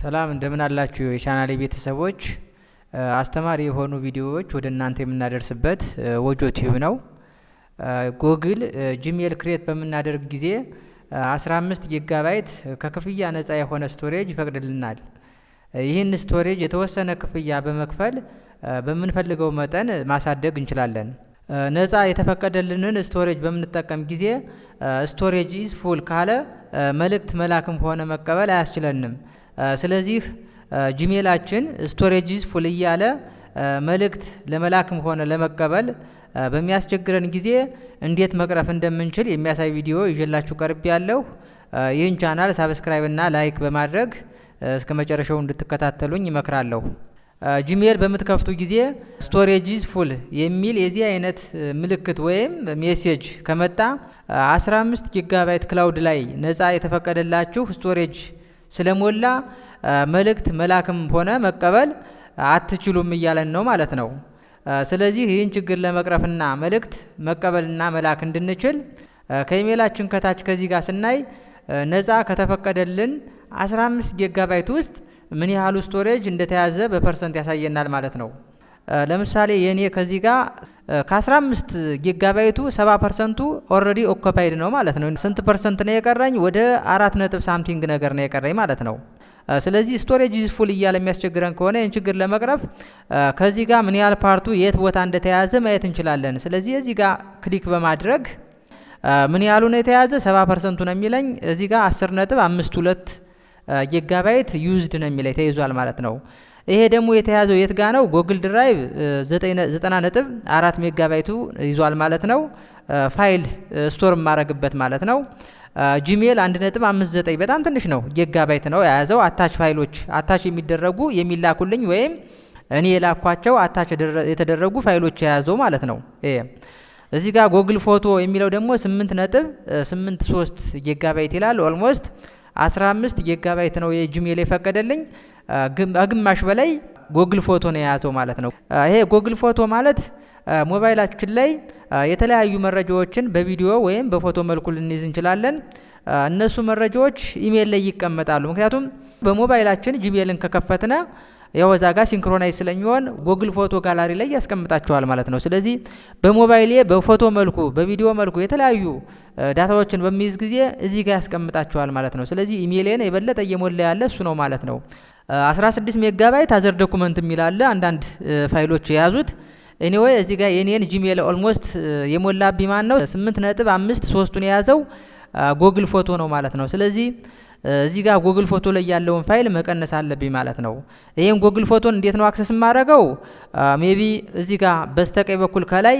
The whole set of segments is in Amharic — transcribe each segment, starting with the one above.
ሰላም፣ እንደምን አላችሁ የቻናሌ ቤተሰቦች። አስተማሪ የሆኑ ቪዲዮዎች ወደ እናንተ የምናደርስበት ወጆ ቲዩብ ነው። Google Gmail create በምናደርግ ጊዜ 15 ጊጋባይት ከክፍያ ነፃ የሆነ storage ይፈቅድልናል። ይህን storage የተወሰነ ክፍያ በመክፈል በምንፈልገው መጠን ማሳደግ እንችላለን። ነፃ የተፈቀደልንን storage በምንጠቀም ጊዜ storage is full ካለ መልእክት መላክም ሆነ መቀበል አያስችለንም። ስለዚህ Gmail ኣችን storage is full እያለ መልእክት ለመላክም ሆነ ለመቀበል በሚያስቸግረን ጊዜ እንዴት መቅረፍ እንደምንችል የሚያሳይ ቪዲዮ ይዤላችሁ ቀርቤያለሁ። ይህን channel subscribe እና like በማድረግ እስከ መጨረሻው እንድትከታተሉኝ እመክራለሁ። Gmail በምትከፍቱ ጊዜ storage is full የሚል የዚህ አይነት ምልክት ወይም message ከመጣ 15 gigabyte cloud ላይ ነፃ የተፈቀደላችሁ storage ስለሞላ መልእክት መላክም ሆነ መቀበል አትችሉም እያለን ነው ማለት ነው። ስለዚህ ይህን ችግር ለመቅረፍና መልእክት መቀበልና መላክ እንድንችል ከኢሜይላችን ከታች ከዚህ ጋር ስናይ ነፃ ከተፈቀደልን 15 ጊጋባይት ውስጥ ምን ያህሉ storage እንደተያዘ በ percent ያሳየናል ማለት ነው። ለምሳሌ የኔ ከዚህ ጋር ከ15 gigabyte ኡ 70% ኡ already occupied ነው ማለት ነው። ስንት percent ነው የቀረኝ? ወደ አራት ነጥብ something ነገር ነው የቀረኝ ማለት ነው። ስለዚህ storage is full እያለ የሚያስቸግረን ከሆነ ይህን ችግር ለመቅረፍ ከዚህ ጋር ምን ያህል part ኡ የት ቦታ እንደተያዘ ማየት እንችላለን። ስለዚህ እዚህ ጋር click በማድረግ ምን ያህሉ ነው የተያዘ? 70% ኡ ነው የሚለኝ። እዚህ ጋር 10.52 gigabyte used ነው የሚለኝ፣ ተይዟል ማለት ነው። ይሄ ደግሞ የተያዘው የት ጋ ነው? Google Drive 90.4 ሜጋባይቱ ይዟል ማለት ነው። File store የማረግበት ማለት ነው። Gmail 1.59፣ በጣም ትንሽ ነው፣ ጊጋባይት ነው የያዘው። Attach ፋይሎች፣ attach የሚደረጉ፣ የሚላኩልኝ ወይም እኔ የላኳቸው attach የተደረጉ ፋይሎች የያዘው ማለት ነው። ይሄ እዚህ ጋር Google Photo የሚለው ደግሞ 8.83 ጊጋባይት ይላል። Almost 15 ጊጋባይት ነው የ Gmail የፈቀደልኝ። ከግማሽ በላይ Google Photo ነው የያዘው ማለት ነው። ይሄ Google Photo ማለት ሞባይላችን ላይ የተለያዩ መረጃዎችን በቪዲዮ ወይም በፎቶ መልኩ ልንይዝ እንችላለን። እነሱ መረጃዎች ኢሜይል ላይ ይቀመጣሉ። ምክንያቱም በሞባይላችን Gmail ን ከከፈትነ ያው እዛ ጋር synchronize ስለሚሆን Google Photo gallery ላይ ያስቀምጣቸዋል ማለት ነው። ስለዚህ በሞባይሌ በፎቶ መልኩ፣ በቪዲዮ መልኩ የተለያዩ data ዎችን በሚይዝ ጊዜ እዚህ ጋር ያስቀምጣቸዋል ማለት ነው። ስለዚህ ኢሜይሌን የበለጠ እየሞላ ያለ እሱ ነው ማለት ነው። 16 megabyte other document የሚል አለ፣ አንዳንድ ፋይሎች የያዙት። Anyway፣ እዚህ ጋር የኔን Gmail almost የሞላብኝ ማን ነው? 8.53ቱን የያዘው Google Photo ነው ማለት ነው። ስለዚህ እዚህ ጋር Google Photo ላይ ያለውን ፋይል መቀነስ አለብኝ ማለት ነው። ይህን Google Photo ን እንዴት ነው access የማደርገው? Maybe እዚህ ጋር በስተቀኝ በኩል ከላይ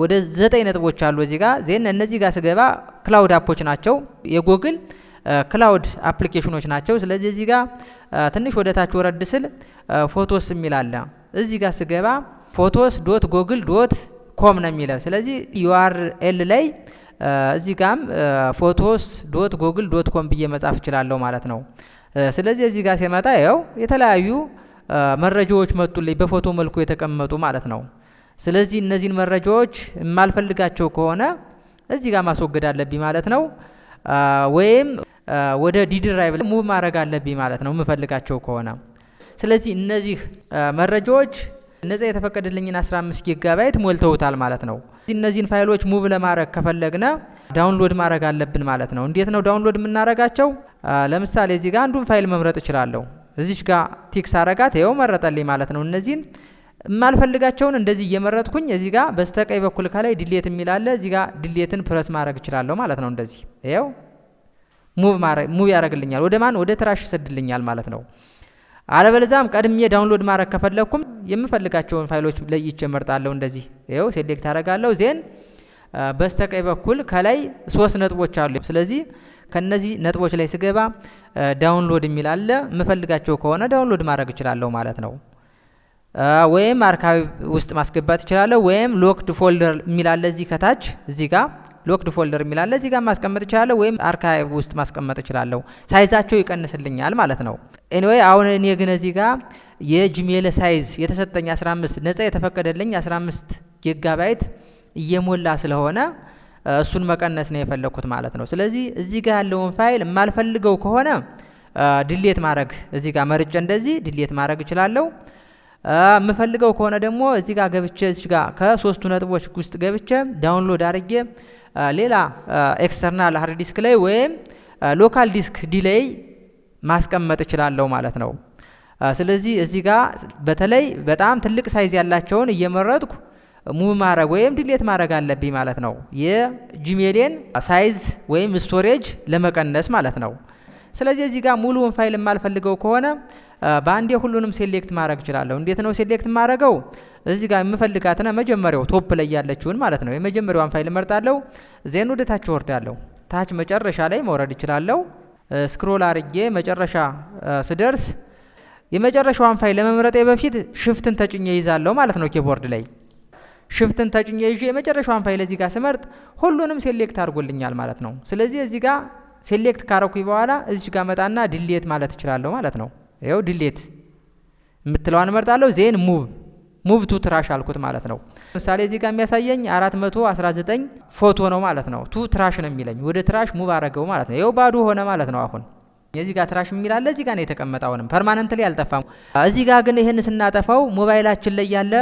ወደ ዘጠኝ ነጥቦች አሉ እዚህ ጋር። Then እነዚህ ጋር ስገባ cloud app ኦች ናቸው፣ የ Google cloud application ኖች ናቸው። ስለዚህ እዚህ ጋር ትንሽ ወደ ታች ወረድ ስል photos የሚል አለ። እዚህ ጋር ስገባ photos.google.com ነው የሚለው። ስለዚህ URL ላይ እዚህ ጋም photos.google.com ብዬ መጻፍ እችላለሁ ማለት ነው። ስለዚህ እዚህ ጋር ሲመጣ ያው የተለያዩ መረጃዎች መጡልኝ፣ በፎቶ መልኩ የተቀመጡ ማለት ነው። ስለዚህ እነዚህን መረጃዎች የማልፈልጋቸው ከሆነ እዚህ ጋር ማስወገድ አለብኝ ማለት ነው። ወይም ወደ D drive move ማድረግ አለብኝ ማለት ነው የምፈልጋቸው ከሆነ። ስለዚህ እነዚህ መረጃዎች ነጻ የተፈቀደልኝን 15 ጊጋባይት ሞልተውታል ማለት ነው። እነዚህን ፋይሎች move ለማድረግ ከፈለግነ download ማድረግ አለብን ማለት ነው። እንዴት ነው download የምናደርጋቸው? ለምሳሌ እዚህ ጋር አንዱን ፋይል መምረጥ እችላለሁ። እዚች ጋር tick ሳረጋት ይኸው መረጠልኝ ማለት ነው። እነዚህን የማልፈልጋቸውን እንደዚህ እየመረጥኩኝ እዚህ ጋር በስተቀኝ በኩል ከላይ delete የሚል አለ። እዚህ ጋር delete ን press ማድረግ እችላለሁ ማለት ነው። እንደዚህ ይኸው move ያደርግልኛል። ወደ ማን? ወደ trash ይሰድልኛል ማለት ነው። አለበለዚያም ቀድሜ download ማድረግ ከፈለግኩም የምፈልጋቸውን ፋይሎች ለይቼ እመርጣለሁ። እንደዚህ ይኸው select አደርጋለሁ። Then በስተቀኝ በኩል ከላይ ሶስት ነጥቦች አሉ። ስለዚህ ከነዚህ ነጥቦች ላይ ስገባ download የሚል አለ። የምፈልጋቸው ከሆነ download ማድረግ እችላለሁ ማለት ነው። ወይም archive ውስጥ ማስገባት እችላለሁ። ወይም locked folder የሚል አለ እዚህ ከታች። እዚህ ጋር locked folder የሚል አለ። እዚህ ጋር ማስቀመጥ እችላለሁ፣ ወይም archive ውስጥ ማስቀመጥ እችላለሁ። Size ኣቸው ይቀንስልኛል ማለት ነው። Anyway፣ አሁን እኔ ግን እዚህ ጋር የ Gmail size የተሰጠኝ 15፣ ነጻ የተፈቀደልኝ 15 ጊጋባይት እየሞላ ስለሆነ እሱን መቀነስ ነው የፈለግኩት ማለት ነው። ስለዚህ እዚህ ጋር ያለውን ፋይል የማልፈልገው ከሆነ Delete ማድረግ እዚህ ጋር መርጬ እንደዚህ delete ማድረግ እችላለሁ። የምፈልገው ከሆነ ደግሞ እዚህ ጋር ገብቼ፣ እዚህ ጋር ከሶስቱ ነጥቦች ውስጥ ገብቼ download አድርጌ ሌላ external hard disk ላይ ወይም local disk D ላይ ማስቀመጥ እችላለሁ ማለት ነው። ስለዚህ እዚህ ጋር በተለይ በጣም ትልቅ size ያላቸውን እየመረጥኩ move ማድረግ ወይም delete ማድረግ አለብኝ ማለት ነው። የ Gmail ኤን size ወይም storage ለመቀነስ ማለት ነው። ስለዚህ እዚህ ጋር ሙሉውን ፋይል የማልፈልገው ከሆነ በአንዴ ሁሉንም select ማድረግ እችላለሁ። እንዴት ነው select የማደርገው? እዚህ ጋር የምፈልጋትን መጀመሪያው top ላይ ያለችውን ማለት ነው። የመጀመሪያዋን ፋይል እመርጣለሁ። Then ወደ ታች ወርዳለሁ። ታች መጨረሻ ላይ መውረድ እችላለሁ። Scroll አርጌ መጨረሻ ስደርስ የመጨረሻዋን ፋይል ለመምረጤ በፊት shift ን ተጭኜ ይዛለሁ ማለት ነው። Keyboard ላይ shift ን ተጭኜ ይዤ የመጨረሻዋን ፋይል እዚህ ጋር ስመርጥ ሁሉንም select አድርጎልኛል ማለት ነው። ስለዚህ እዚህ ጋር select ካረኩኝ በኋላ እዚህ ጋር መጣና delete ማለት እችላለሁ ማለት ነው። ይኸው delete የምትለዋን እመርጣለሁ። Then move to trash አልኩት ማለት ነው። ለምሳሌ እዚህ ጋር የሚያሳየኝ 419 ፎቶ ነው ማለት ነው። To trash ነው የሚለኝ፣ ወደ trash move አረገው ማለት ነው። ይኸው ባዶ ሆነ ማለት ነው። አሁን እዚህ ጋር trash የሚል አለ፣ እዚህ ጋር ነው የተቀመጠው። አሁንም permanently አልጠፋም። እዚህ ጋር ግን ይህን ስናጠፋው ሞባይላችን ላይ ያለ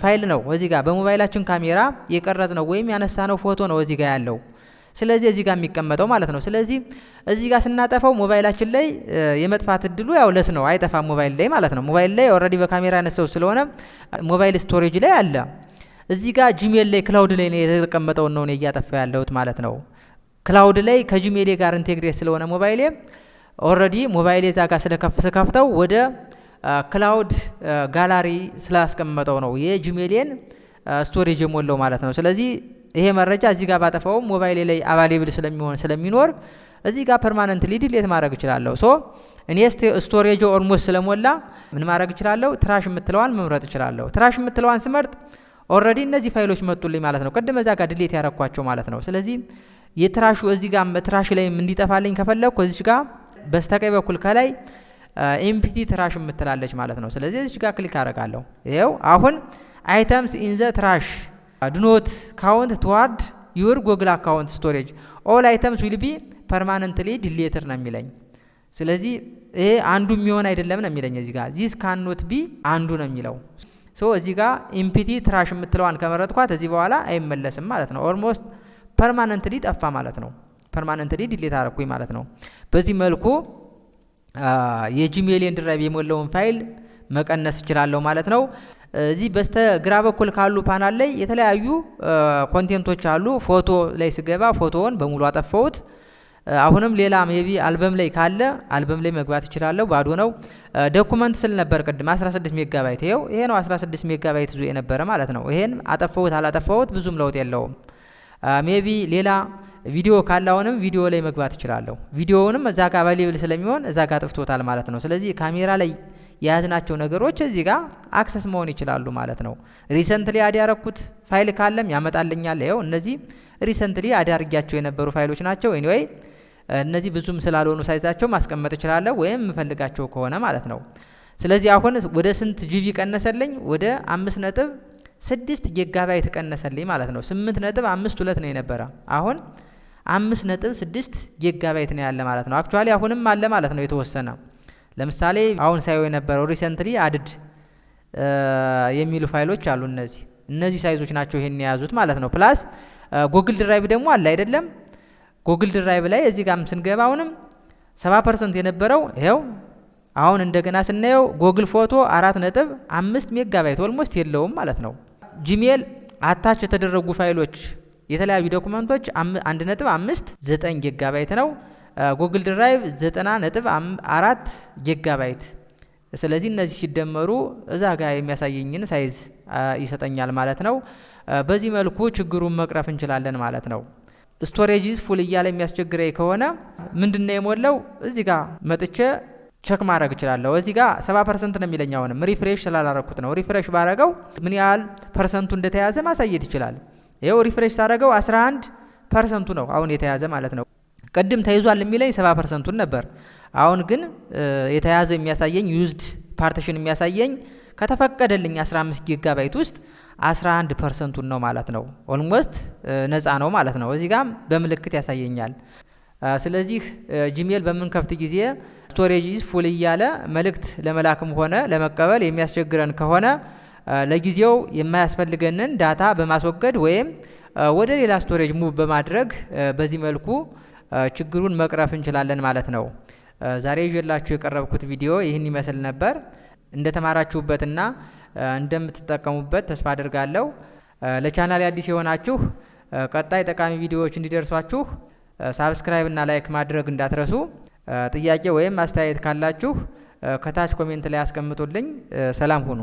ፋይል ነው። እዚህ ጋር በሞባይላችን ካሜራ የቀረጽነው ወይም ያነሳነው ፎቶ ነው እዚህ ጋር ያለው። ስለዚህ እዚህ ጋር የሚቀመጠው ማለት ነው። ስለዚህ እዚህ ጋር ስናጠፋው ሞባይላችን ላይ የመጥፋት እድሉ ያው less ነው፣ አይጠፋም ሞባይል ላይ ማለት ነው። ሞባይል ላይ already በካሜራ ያነሳው ስለሆነ mobile storage ላይ አለ። እዚህ ጋር Gmail ላይ cloud ላይ የተቀመጠውን ነው እኔ እያጠፋ ያለሁት ማለት ነው። Cloud ላይ ከ Gmail ኤ ጋር integrate ስለሆነ ሞባይሌ already ሞባይሌ እዛ ጋር ስለከፍተው ወደ cloud gallery ስላስቀመጠው ነው የ Gmail ኤን storage የሞላው ማለት ነው። ስለዚህ ይሄ መረጃ እዚህ ጋር ባጠፋውም ሞባይሌ ላይ available ስለሚሆን ስለሚኖር እዚህ ጋር permanently delete ማድረግ እችላለሁ። So እኔ storage almost ስለሞላ ምን ማድረግ እችላለሁ? Trash የምትለዋን መምረጥ እችላለሁ። Trash የምትለዋን ስመርጥ already እነዚህ ፋይሎች መጡልኝ ማለት ነው። ቅድም እዛ ጋር delete ያረኳቸው ማለት ነው። ስለዚህ የ trash ኡ እዚህ ጋር trash ላይ እንዲጠፋልኝ ከፈለግኩ እዚች ጋር በስተቀኝ በኩል ከላይ empty trash የምትላለች ማለት ነው። ስለዚህ እዚች ጋር click አደርጋለሁ። ይኸው አሁን items in the trash do not count toward your Google account storage, all items will be permanently deleted ነው የሚለኝ። ስለዚህ ይሄ undo የሚሆን አይደለም ነው የሚለኝ። እዚህ ጋር ዚስ ካኖት ቢ አንዱ ነው የሚለው። So እዚህ ጋር empty trash የምትለዋን ከመረጥኳት እዚህ በኋላ አይመለስም ማለት ነው። Almost permanently ጠፋ ማለት ነው። Permanently delete አረኩኝ ማለት ነው። በዚህ መልኩ የ Gmail ኤን drive የሞላውን ፋይል መቀነስ እችላለሁ ማለት ነው። እዚህ በስተ ግራ በኩል ካሉ ፓናል ላይ የተለያዩ content ኦች አሉ። ፎቶ ላይ ስገባ ፎቶውን በሙሉ አጠፋሁት። አሁንም ሌላ maybe አልበም ላይ ካለ አልበም ላይ መግባት እችላለሁ። ባዶ ነው። Document ስል ነበር ቅድም 16 ሜጋባይት፣ ይኸው ይሄ ነው 16 ሜጋባይት ይዞ የነበረ ማለት ነው። ይሄን አጠፋሁት አላጠፋሁት ብዙም ለውጥ የለውም። Maybe ሌላ ቪዲዮ ካለ አሁንም ቪዲዮ ላይ መግባት እችላለሁ። ቪዲዮውንም እዛ ጋር available ስለሚሆን እዛ ጋር ጠፍቶታል ማለት ነው። ስለዚህ ካሜራ ላይ የያዝናቸው ነገሮች እዚህ ጋር access መሆን ይችላሉ ማለት ነው። Recently add ያረኩት ፋይል ካለም ያመጣልኛል። ይኸው እነዚህ recently add አድርጊያቸው የነበሩ ፋይሎች ናቸው። Anyway እነዚህ ብዙም ስላልሆኑ size ኣቸው ማስቀመጥ እችላለሁ ወይም የምፈልጋቸው ከሆነ ማለት ነው። ስለዚህ አሁን ወደ ስንት GB ቀነሰልኝ? ወደ 5.6 ጊጋባይት ቀነሰልኝ ማለት ነው። 8.52 ነው የነበረ፣ አሁን 5.6 ጊጋባይት ነው ያለ ማለት ነው። Actually አሁንም አለ ማለት ነው የተወሰነ። ለምሳሌ አሁን ሳየው የነበረው recently added የሚሉ ፋይሎች አሉ። እነዚህ size ኦች ናቸው ይሄን የያዙት ማለት ነው። Plus Google Drive ደግሞ አለ አይደለም? Google Drive ላይ እዚህ ጋርም ስንገባ አሁንም 70% የነበረው ይኸው አሁን እንደገና ስናየው Google Photo 4.5 ሜጋባይት almost የለውም ማለት ነው። Gmail attach የተደረጉ ፋይሎች፣ የተለያዩ document ኦች 1.59 ጊጋባይት ነው። Google Drive 90.4 ጊጋባይት። ስለዚህ እነዚህ ሲደመሩ እዛ ጋር የሚያሳየኝን size ይሰጠኛል ማለት ነው። በዚህ መልኩ ችግሩን መቅረፍ እንችላለን ማለት ነው። Storage is full እያለ የሚያስቸግረኝ ከሆነ ምንድነው የሞላው እዚህ ጋር መጥቼ check ማድረግ እችላለሁ። እዚህ ጋር 70% ነው የሚለኝ፣ አሁንም refresh ስላላረኩት ነው። Refresh ባረገው ምን ያህል percent ኡ እንደተያዘ ማሳየት ይችላል። ይኸው refresh ሳረገው 11% ኡ ነው አሁን የተያዘ ማለት ነው። ቅድም ተይዟል የሚለኝ 70% ኡን ነበር። አሁን ግን የተያዘ የሚያሳየኝ፣ used partition የሚያሳየኝ ከተፈቀደልኝ 15 ጊጋባይት ውስጥ 11% ኡን ነው ማለት ነው። Almost ነፃ ነው ማለት ነው። እዚህ ጋም በምልክት ያሳየኛል። ስለዚህ Gmail በምንከፍት ጊዜ Storage is full እያለ መልእክት ለመላክም ሆነ ለመቀበል የሚያስቸግረን ከሆነ ለጊዜው የማያስፈልገንን data በማስወገድ ወይም ወደ ሌላ storage move በማድረግ በዚህ መልኩ ችግሩን መቅረፍ እንችላለን ማለት ነው። ዛሬ ይዤላችሁ የቀረብኩት ቪዲዮ ይህን ይመስል ነበር። እንደተማራችሁበትና እንደምትጠቀሙበት ተስፋ አድርጋለሁ። ለቻናሌ አዲስ የሆናችሁ ቀጣይ ጠቃሚ ቪዲዮዎች እንዲደርሷችሁ subscribe እና like ማድረግ እንዳትረሱ። ጥያቄ ወይም አስተያየት ካላችሁ ከታች comment ላይ አስቀምጡልኝ። ሰላም ሁኑ።